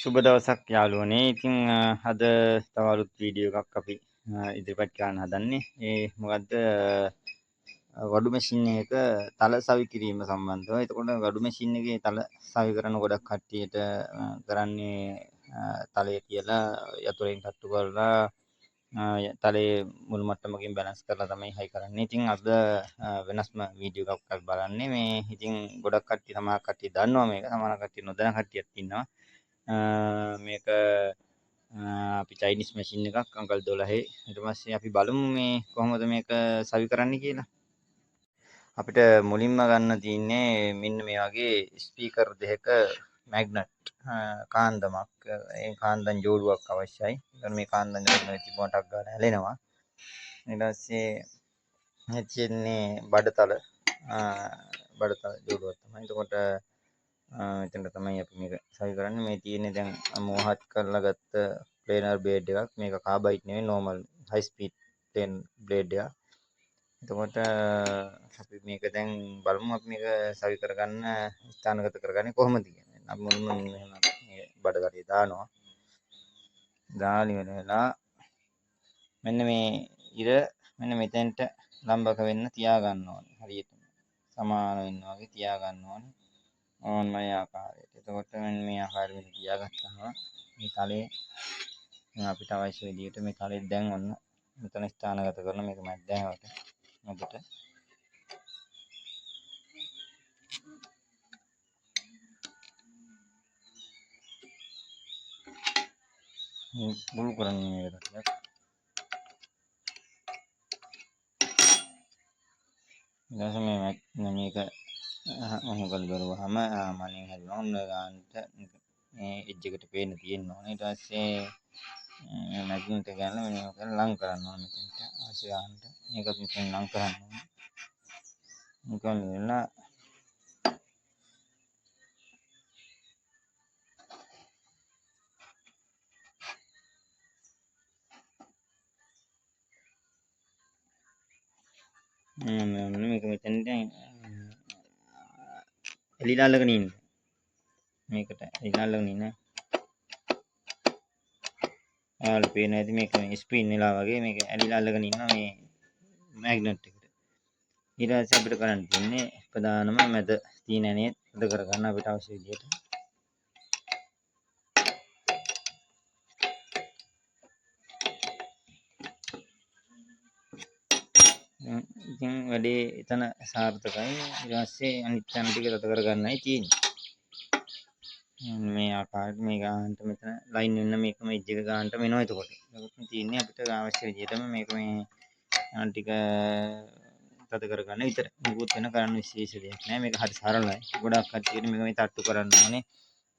සුබ දවසක් යාළුවනේ. ඉතින් අද තව අලුත් වීඩියෝ එකක් අපි ඉදිරිපත් කරන්න හදන්නේ. ඒ මොකද්ද වඩු මැෂින් එකක තල සවි කිරීම සම්බන්ධව. එතකොට වඩු මැෂින් එකේ තල සවි කරන ගොඩක් කට්ටියට කරන්නේ තලය තියලා යතුරෙන් තට්ටු කරලා තලයේ මුළු මට්ටමකින් බැලන්ස් කරලා තමයි හයි කරන්නේ. ඉතින් අද වෙනස්ම වීඩියෝ එකක් අපි බලන්නේ. මේ ඉතින් ගොඩක් කට්ටිය සමහර කට්ටිය දන්නවා මේක. සමහර කට්ටිය නොදැන කට්ටියක් ඉන්නවා. මේක අපි චයිනිස් මැෂින් එකක් අඟල් 12. ඊට පස්සේ අපි බලමු මේ කොහොමද මේක සවි කරන්නේ කියලා. අපිට මුලින්ම ගන්න තියෙන්නේ මෙන්න මේ වගේ ස්පීකර් දෙකක මැග්නට් කාන්දමක්. ඒ කාන්දම් ජෝඩුවක් අවශ්‍යයි. ඒතර මේ කාන්දම් ජෝඩුව තිබුණා ටක් ගාලා ඇලෙනවා. ඊට පස්සේ මේ තියෙන්නේ බඩතල බඩතල ජෝඩුවක් තමයි. එතකොට මෙතනට තමයි අපි මේක සවි කරන්නේ. මේ තියෙන්නේ දැන් මෝහත් කරලා ගත්ත ප්ලේනර් බ්ලේඩ් එකක්. මේක කාබයිඩ් නෙවෙයි, නෝමල් හයි ස්පීඩ් ප්ලේන් බ්ලේඩ් එකක්. එතකොට අපි මේක දැන් බලමු අපි මේක සවි කරගන්න ස්ථානගත කරගන්නේ කොහොමද කියලා. අපි මුලින්ම මෙහෙම මේ බඩතලිය දානවා. දාලා ඉවර වෙලා මෙන්න මේ ඉර මෙන්න මෙතෙන්ට ලම්බක වෙන්න තියා ගන්න ඕනේ. හරියටම සමාන වෙන්න වගේ තියා ගන්න ඕනේ. ඕන් මේ ආකාරයට. එතකොට මෙන්න මේ ආකාරයට මේක තියාගත්තාම මේ තලයේ අපිට අවශ්‍ය විදිහට මේ තලයේ දැන් ඔන්න මෙතන ස්ථානගත කරන මේක මැද්දෑවට මැදට මේ පුළු කරන්නේ මේක ටිකක්. ඊට පස්සේ මේක ඔහොම කරලා බලුවාම මනින් හැදුනා. ඔන්න ගානට මේ එජ් එකට පේන්න තියෙන්න ඕනේ. ඊට පස්සේ මේ මැග්නට් එක ගන්න මෙන්න මේක ලං කරන්න ඕනේ මෙතනට අවශ්‍ය ගානට. මේකත් මෙතන ලං කරන්න ඕනේ. මේක වෙලා මේක මෙතනට ඇලිලා අල්ලගෙන ඉන්න. මේකට ඇලිලා අල්ලගෙන ඉන්න. ඔයාලට පේනවා ඇති මේක මේ ස්පින් වෙලා වගේ මේක ඇලිලා අල්ලගෙන ඉන්නවා මේ මැග්නට් එකට. ඊට පස්සේ අපිට කරන්න තියෙන්නේ ප්‍රධානම මැද තියෙන ඇනේ අද කරගන්න අපිට අවශ්‍ය විදියට. ඉතින් වැඩේ එතන සාර්ථකයි. ඊට පස්සේ අනිත් තැන ටික රත කරගන්නයි තියෙන්නේ. මේ ආකාරයට මේ ගානට මෙතන ලයින් වෙන්න මේකම එජ් එක ගානට වෙනවා. එතකොට එතකොට තියෙන්නේ අපිට අවශ්‍ය විදියටම මේක මේ අනිත් ටික තද කරගන්න විතරයි. මොකුත් වෙන කරන්න විශේෂ දෙයක් නෑ. මේක හරි සරලයි. ගොඩක් කට්ටියට මේක මේ තට්ටු කරන්න ඕනේ.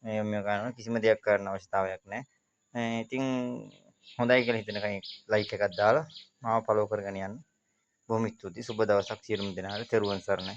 මේ මේ කරන්න කිසිම දෙයක් කරන්න අවශ්‍යතාවයක් නෑ. ඉතින් හොඳයි කියලා හිතන කෙනෙක් ලයික් එකක් දාලා මාව ෆලෝ කරගෙන යන්න. බොහොම ස්තුතියි. සුබ දවසක් සියලුම දෙනාට. තෙරුවන් සරණයි.